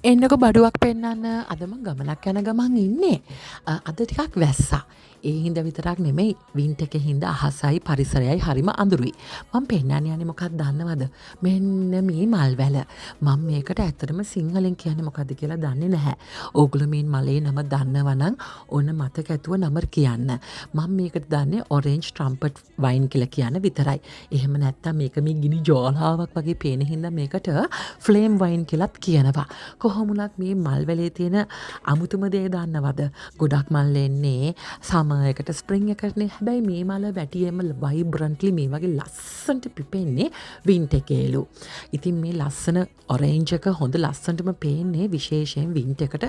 එන්නකො බඩුවක් පෙන්නන්න. අද මං ගමනක් යන ගමන් ඉන්නේ. අද ටිකක් වැස්සා. ඒ හින්දා විතරක් නෙමෙයි, වින්ටර් එකේ හින්දා අහසයි පරිසරයයි හරිම අඳුරුයි. මං පෙන්නන්න යන්නේ මොකක්ද දන්නවද? මෙන්න මේ මල් වැල. මං මේකට ඇත්තටම සිංහලෙන් කියන්නේ මොකද්ද කියලා දන්නේ නැහැ. ඕගොල්ලෝ මේ මලේ නම දන්නවා නම් ඔන්න මතක ඇතුව නම කියන්න. මං මේකට දන්නේ ඔරෙන්ජ් ට්‍රම්පට් වයින් කියලා කියන විතරයි. එහෙම නැත්තම් මේක මේ ගිනි ජෝලාවක් වගේ පේන හින්දා මේකට ෆ්ලේම් වයින් කියලත් කියනවා. කොහොම වුණත් මේ මල් වැලේ තියෙන අමුතුම දේ දන්නවද? ගොඩක් මල් එන්නේ සමර් එකට, ස්ප්‍රින්ග් එකටනේ. හැබැයි මේ මල වැඩියෙන්ම වයිබ්‍රන්ට්ලි මේ වගේ ලස්සනට පිපෙන්නේ වින්ටර් එකේලු. ඉතින් මේ ලස්සන ඔරෙන්ජ් එක හොඳ ලස්සනටම පේන්නේ විශේෂයෙන් වින්ටර් එකට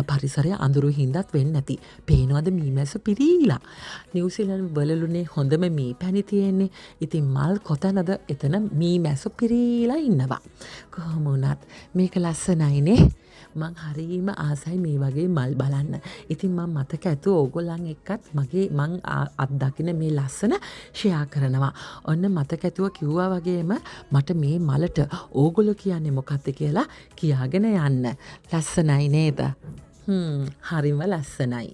පරිසරය අඳුරු හින්දාත් වෙන්න ඇති. පේනවද මීමැස්සෝ පිරීලා? නිව්සීලන්ත වලලුනේ හොඳම මී පැණි තියෙන්නේ. ඉතින් මල් කොතනද එතන මීමැස්සෝ පිරීලා ඉන්නවා. කොහොම වුණත් මේක ලස්සනයිනේ. මං හරීම ආසයි මේ වගේ මල් බලන්න. ඉතින් මං මතක ඇතුව ඕගොල්ලන් එක්කත් මගේ මං අත්දකින මේ ලස්සන ෂෙයා කරනවා. ඔන්න මතක ඇතුව කිව්වා වගේම මට මේ මලට ඕගොල්ලෝ කියන්නේ මොකද්ද කියලා කියාගෙන යන්න. ලස්සනයි නේද? හරිම ලස්සනයි.